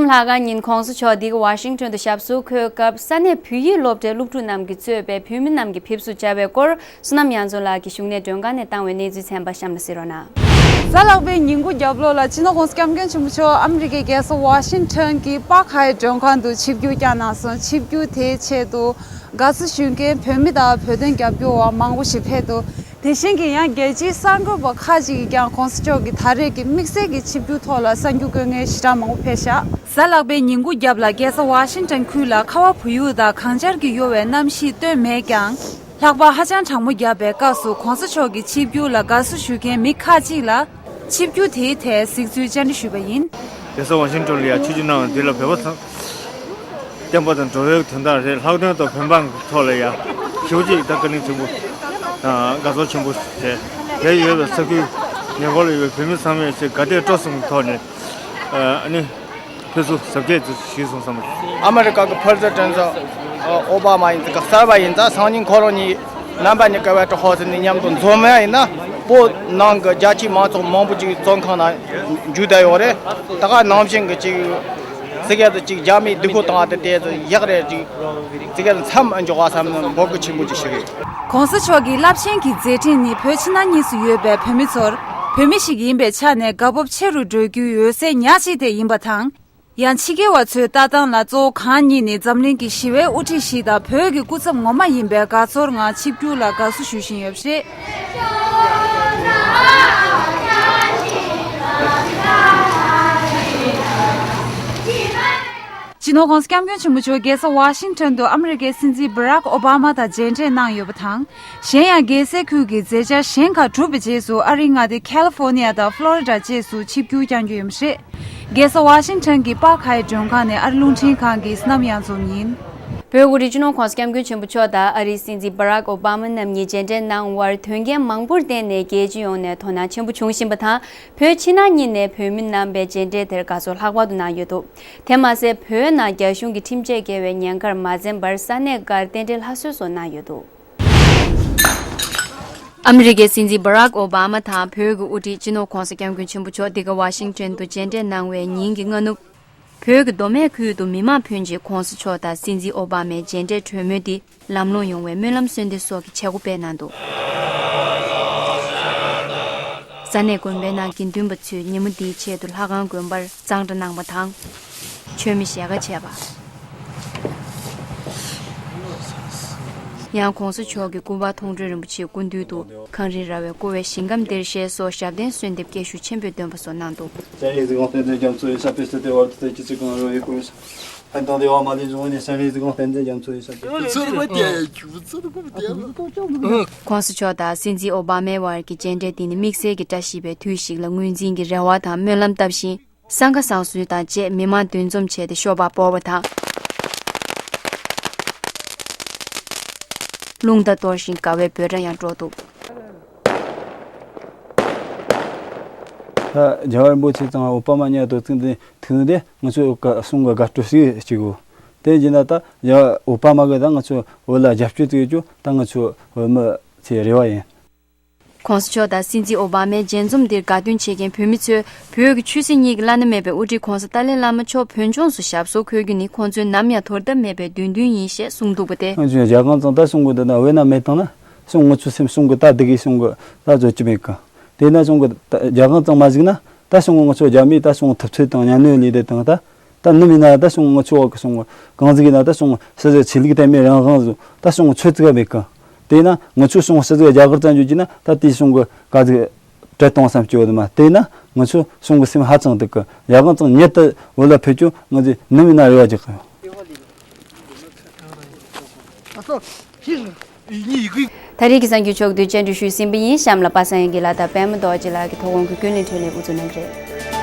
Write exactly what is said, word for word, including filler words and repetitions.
ལྷག་དཀར་ཉིན་གོང་ས་མཆོག་འདི་ག་ཝ་ཤིང་ཊོན་དུ་ཞབས་སོར་འཁོད་སྐབས་ས་གནས་བོད་ཡིག་སློབ་གྲྭའི་སློབ་ཕྲུག་རྣམས་ཀྱིས་གཙོས་པའི་བོད་མི་རྣམས་ཀྱིས་ཕེབས་བསུ་བྱ་བའི་སྐོར་བསོད་ནམས་དབྱངས་འཛོམས་ལགས་ཀྱིས་བཞུགས་གནས་མགྲོན་ཁང་ནས་བཏང་བའི་གནས་ཚུལ་ཚན་པ་གཤམ་ལ་གཟིགས་རོགས་གནང་། གཟའ་ལྷག་པའི་ཉིན་གུང་རྒྱབ་ལོགས་ལ་སྤྱི་ནོར་༸གོང་ས་༸སྐྱབས་མགོན་ཆེན་པོ་མཆོག་ཨ་མི་རི་ཀའི་རྒྱལ་ས་ཝ་ཤིང་ཊོན་གྱི་པཱརྐ་ཧའེཊ་མགྲོན་ཁང་དུ་ཆིབས་བསྒྱུར་བསྐྱངས་གནང་སོང་། ཆིབས་བསྒྱུར་དེའི་ཆེད་དུ་དགའ་བསུ་ཞུ་མཁན་བོད་མི་དང་བོད་དོན་རྒྱབ་སྐྱོར་བ་མང་པོ་ཞིག་ཕེབས་འདུག་དེ་བཞིན་གྱི་ཡང་རྒྱལ་སྤྱིའི་གསར་འགོད་པ་ཁག་ཅིག་གིས་ཀྱང་༸གོང་ས་མཆོག་གི་ད་རེས་ཀྱི་དམིགས་བསལ་གྱི་ཆིབས་བསྒྱུར་ཐོག་ལ་གསར་འགྱུར་བཀོད་མཁན་ཞེ་དྲག་མང་པོ་ཕེབས་ཤག་གཟའ་ལྷག་པའི་ཉིན་གུང་རྒྱབ་ལ་རྒྱལ་ས་ཝ་ཤིང་ཊོན་ཁུལ་ལ་ཁ་བ་བུ་ཡུག་དང་གངས་ཆར་གྱིས་གཡོ་བའི་གནམ་གཤིས་སྟོན་མེད་ཀྱང་། ལྷགས་པ་ཧ་ཅང་གྲང་མོ་བརྒྱབ་པའི་སྐབས་སུ་༸གོང་ས་མཆོག་གི་ཆིབས་བསྒྱུར་ལ་དགའ་བསུ་ཞུ་མཁན་མི་ཁག་ཅིག་ལ་ཆིབས་བསྒྱུར་དེའི་ཐད་གཟིགས་ཚུལ་བཅར་འདྲི་ཞུས་པ་ཡིན། རྒྱལ་ས་ཝ་ཤིང་ཊོན་ལ་ཡ་ཆིབས་བསྒྱུར་གནང་བ་འདི་ལ་བོད་པ་ཚང་བསྟན་པ་དང་འགྲོ་བའི་དོན་དག་རེད། ལྷག་དོན་དུ་བོད་འབངས་ཀྱི་ཐོག་ལ་ཡ་ཞེ་པོ་ཅིག་ད་བཀའ་དྲིན་ཆེན་པོ་དང་དགའ་ཚོར་ཆེན་པོ་བྱས། དེ་ཡོད་པའི་ས་ཁུལ་ཉེ་འཁོར་ལ་ཡོད་པའི་བོད་མི་ཚང་མས་ཅིག་དགའ་དད་སྤྲོ་གསུམ་གྱི་ཐོག་ནས་ཨ་ནི་ཕེབས་བསུ་གཟབ་རྒྱས་ཞུས་སོང་བསམ། ཨ་མི་རི་ཀ་གི་ཕུ་རེ་སི་ཌེན་ཊི་ཨོ་བྷ་མ་ཡིན་ཙང་གསར་པ་ཡིན་ཙང་སང་ཉིན་ཁོ་རང་གཉིས་རྣམ་པ་གཉིས་ཀ་བའི་ཀྲི་ཧོ་སི་ནས་མཉམ་དུ་འཛོམས་ཡ་ཡིན་ན་བོད་ནང་གི་རྒྱ་ཆེའི་མང་ཚོགས་མང་པོ་ཅིག་བཙོན་ཁང་ནང་འཇུག་བསྡད་ཡོད་རེད། ད་ག་ནང་བཞིན་གྱི་ཅིག་ཙི་གེ་དུ་ཅིག་རྒྱ་མིའི་སྡུག་པོ་བཏང་བ་དེ་དེ་ཡག་རེད། ཅིག་ཙི་གེ་དུ་མཚམས་འཇོག་པ་བསམ་ན་འབོད་སྐུལ་ཆེན་པོ་ཅིག་ཞུ་གི་ཡོད། ༸གོང་ས་མཆོག་གི་རླབས་ཆེན་གྱི་མཛད་འཕྲིན་ནི་བོད་ཕྱི་ནང་གཉིས་སུ་ཡོད་པའི་བོད་མི་ཚོར་བོད་མི་ཞིག་ཡིན་པའི་ཆ་ནས་དགའ་སྤོབས་ཆེ་རུ་འགྲོ་རྒྱུའི་འོད་ཟེར་ཉག་གཅིག་དེ་ཡིན་པ་དང་། ཡང་ཕྱི་རྒྱལ་བ་ཚོའི་ལྟ་སྟངས་ལ་གཙོ་བོ་གང་ཉིད་ནི་འཛམ་གླིང་གི་ཞི་བའི་དབུ་ཁྲིད་ཞིག་དང་བོད་ཀྱི་སྐུ་ཚབ་ངོ་མ་ཡིན་པའི་དགའ་ཚོར་ངང་ཆིབས་བསྒྱུར་ལ་དགའ་བསུ་ཞུ་བཞིན་ཡོད་པ་རེད། སྤྱི་ནོར་༸གོང་ས་༸སྐྱབས་མགོན་ཆེན་པོ་མཆོག་རྒྱལ་ས་ཝ་ཤིང་ཊོན་དུ་ཨ་མི་རི་ཀའི་སྲིད་འཛིན་བྷ་རག་ཨོ་བྷ་མ་དང་མཇལ་འཕྲད་གནང་ཡོད་པ་དང་། གཞན་ཡང་རྒྱལ་སའི་ཁུལ་གྱི་མཛད་འཆར་གཞན་ཁག་གྲུབ་པའི་རྗེས་སུ་ཨ་རིའི་མངའ་སྡེ་ཁ་ལི་ཧྥོ་ནི་ཡ་དང་ཧྥ་ལོ་རི་ཌ་བཅས་སུ་ཆིབས་བསྒྱུར་བསྐྱང་རྒྱུ་ཡིན་པ་རེད། རྒྱལ་ས་ཝ་ཤིང་ཊོན་གྱི་པཱར་ཁའི་མགྲོན་ཁང་ནས་ཨ་རི་རླུང་འཕྲིན་ཁང་གི་བསོད་ནམས་དབྱངས་འཛོམས་ཡིན། བོད་དབུ་ཁྲིད་སྤྱི་ནོར་༸གོང་ས་༸སྐྱབས་མགོན་ཆེན་པོ་མཆོག་དང་ཨ་རིའི་སྲིད་འཛིན་བྷ་རག་ཨོ་བྷ་མ་རྣམ་གཉིས་མཇལ་འཕྲད་གནང་བར་དོན་རྐྱེན་མང་པོར་བརྟེན་ནས་རྒྱལ་སྤྱི་ཡོངས་ནས་དོ་སྣང་ཆེན་པོ་བྱུང་བཞིན་པ་དང་། བོད་ཕྱི་ནང་གཉིས་ནས་བོད་མི་རྣམ་པས་མཇལ་འཕྲད་དེར་དགའ་ཚོར་ལྷག་པར་དུ་གནང་ཡོད་འདུག་དེ་མ་ཟད་བོད་ནང་རྒྱ་གཞུང་གིས་ཁྲིམས་ཆད་བཀལ་བའི་ཉེན་ཁར་མ་འཛེམས་པར་ས་གནས་འགར་རྟེན་འབྲེལ་ལྷ་གསོལ་སོགས་གནང་ཡོད་འདུག་ཨ་མི་རི་ཀའི་སྲིད་འཛིན་བྷ་རག་ཨོ་བྷ་མ་དང་བོད་ཀྱི་དབུ་ཁྲིད་སྤྱི་ནོར་༸གོང་ས་༸སྐྱབས་མགོན་ཆེན་པོ་མཆོག་འདི་ག་ཝ་ཤིང་ཊོན་དུ་མཇལ་འཕྲད་གནང་བའི་ཉིན་གྱི་སྔ་ནུབ། བོད་ཀྱི་མདོ་སྨད་ཁུལ་དུ་མི་མང་ཕོན་ཆེ་༸གོང་ས་མཆོག་དང་སྲིད་འཛིན་ཨོ་བྷ་མའི་མཇལ་འཕྲད་གྲོས་མོལ་འདི་ལམ་ལྷོང་ཡོང་བའི་སྨོན་ལམ་གསོལ་འདེབས་སོགས་ཀྱི་བྱེད་སྒོ་སྤེལ་གནང་འདུག་ས་གནས་དགོན་པའི་ནང་དགེ་འདུན་པ་ཚོས་ཉིན་མོ་འདིའི་ཆེད་དུ་ལྷ་ཁང་དགོན་པར་གཙང་སྦྲ་གནང་བ་དང་། མཆོད་མེ་ཞལ་ཁ་ཕྱེས་པ། ཡང་༸གོང་ས་མཆོག་གི་སྐུ་པར་མཐོང་གྲོལ་རིན་པོ་ཆེའི་སྐུ་མདུན་དུ་གངས་རི་ར་བས་བསྐོར་བའི་ཞིང་ཁམས་བདེར་གཤེགས་སོགས་ཞབས་བརྟན་གསོལ་འདེབས་སྐད་ཤུགས་ཆེན་པོས་འདོན་པ་སོགས་གནང་འདུག་སྤྱན་རས་གཟིགས་དབང་བསྟན་འཛིན་རྒྱ་མཚོ་ཡི་ཞབས་པད་སྲིད་མཐའི་བར་དུ་བརྟན་ཅིང་ཚེ་གང་རིང་བའི་སྐུ། ཕན་དང་བདེ་བ་མ་ལུས་འབྱུང་བའི་གནས། སྤྱན་རས་གཟིགས་དབང་བསྟན་འཛིན་རྒྱ་མཚོ་ཡི་ཞབས་པད། ཚུར་མ་བསྡད་ཡ་ཁྱུ་ཚུར་མ་བསྡད་ལ། ༸གོང་ས་མཆོག་དང་སྲིད་འཛིན་ཨོ་བྷ་མའི་བར་གྱི་མཇལ་འཕྲད་འདི་ནི་དམིགས་བསལ་གྱི་བཀྲ་ཤིས་པའི་དུས་ཤིག་ལ་ངོས་འཛིན་གྱི་རེ་བ་དང་སྨོན་ལམ་བཏབ་བཞིན། སང་ཁ་བསང་གསོལ་དང་བཅས་མི་མང་འདུ་འཛོམས་བྱས་ཏེ་ཤོ་སྦག་སྤོར་བ་དང་། རླུང་རྟ་གཏོར་བཞིན་དགའ་བའི་འབོད་སྒྲ་ཡང་སྒྲོག་འདུག་ད་རྒྱལ་བ་རིན་པོ་ཆེ་ཚང་ཨོ་བྷ་མ་གཉིས་དོ་ཚིགས་འདི་ཐུག་ནས་ང་ཚོ་ག་གསུང་གི་དགའ་སྤྲོ་ཞིག་ཅིག་གོ། དེ་བྱས་ན་ད་རྒྱལ་བ་ཨོ་བྷ་མ་གི་ད་ང་ཚོ་བོད་ལ་རྒྱབ་སྐྱོར་བྱེད་རྒྱུ་ད་ང་ཚོ་བོད་མི་ཚོའི་རེ་བ་ཡིན། ༸གོང་ས་མཆོག་དང་སྲིད་འཛིན་ཨོ་བྷ་མའི་མཇལ་འཛོམས་འདིར་དགའ་སྟོན་བྱེད་མཁན་བོད་མི་ཚོས་བོད་ཀྱི་ཆོས་སྲིད་གཉིས་ཀྱི་བླ་ན་མེད་པའི་དབུ་ཁྲིད་༸གོང་ས་ཏཱ་ལའི་བླ་མ་མཆོག་བོད་ལྗོངས་སུ་ཞབས་སོར་འཁོད་རྒྱུ་ནི་ཁོང་ཚོའི་ནམ་ཡང་དོར་ཐབས་མེད་པའི་འདོད་འདུན་ཡིན་ཞེས་གསུངས་འདུག་པ་སྟེ། ང་ཚོས་རྒྱ་གང་ཚང་ད་གསུང་གི་འདུག་ན་བོད་ན་མེད་དང་ན་གསུང་ང་ཚོའི་སེམས་གསུང་གི་ད་སྡུག་གི་གསུང་གི་ད་བཟོ་རྒྱུ་མེད་གི། དེ་ན་གསུང་གི་ད་རྒྱ་གང་ཚང་མ་གཟིགས་ན་ད་གསུང་གི་ང་ཚོ་རྒྱ་མིའི་ད་གསུང་ཐུབ་ཚོད་དང་གཉའ་གནོན་ལས་དེ་དང་ད། ད་ནམ་ཡིན་ན་ད་སོང་ང་ཚོ་བ་གི་སོང་གང་ཟིག་ཡིན་ན་ད་སོང་ཕྱི་ཟིག་ཆོས་ལུགས་དད་མོས་རང་དབང་ཟིག་ད་སོང་ཆོས་ཚིག་མེད་གི། དེ་ན་ང་ཚོ་སོང་ཕྱི་ཟིག་རྒྱ་གར་ཙམ་འཇུག་གི་ན་ད་དེ་སོང་གི་ག་ཟིག་བྲལ་གཏོང་བསམ་སྐྱོ་དུ་མ། དེ་ན་ང་ཚོ་སོང་གི་སེམས་ཧ་ཅང་སྡུག་གི། རྒྱ་གར་ཙམ་ཉིད་དུ་བོད་ལ་ཕེབས་རྒྱུ་ང་ཚོས་ནམ་ཡིན་ན་རེ་བ་རྒྱག་གི་ཡོད། ད་རེས་ཀྱི་གསར་འགྱུར་ཕྱོགས་བསྡུས་བཅར་འདྲི་ཞུས་ཟིན་པ་ཡིན། གཤམ་ལ་པ་སངས་དབྱངས་སྐྱིད་ལགས་དང་པད་མ་རྡོ་རྗེ་ལགས་ཀྱིས་དོ་དགོང་གི་ཀུན་གླེང་འཕྲིན་ལས་དབུ་འཛུགས་གནང་གི་རེད།